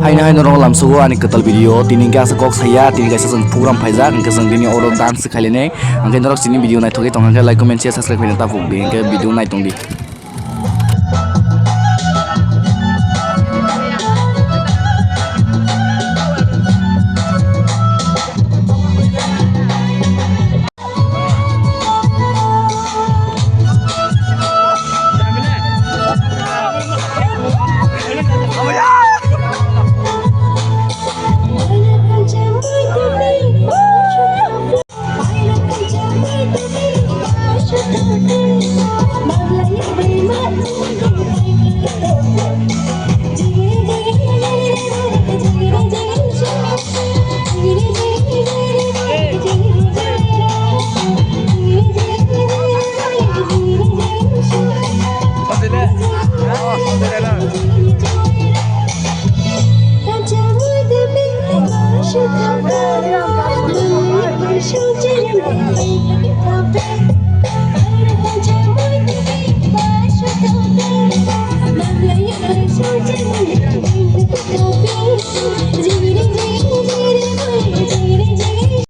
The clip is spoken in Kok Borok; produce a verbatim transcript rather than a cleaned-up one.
Haino haino rok lamsugo ani kwtal video, tini hwnkhe asa kok saya, tini kaisa chwng program phaijak, hwnkhe chwng tini oro dance khailini, hwnkhe norok chini video naithogwi tongkha khe like, comment, share, subscribe khaina tapuk di, hwnkhe video naitong di.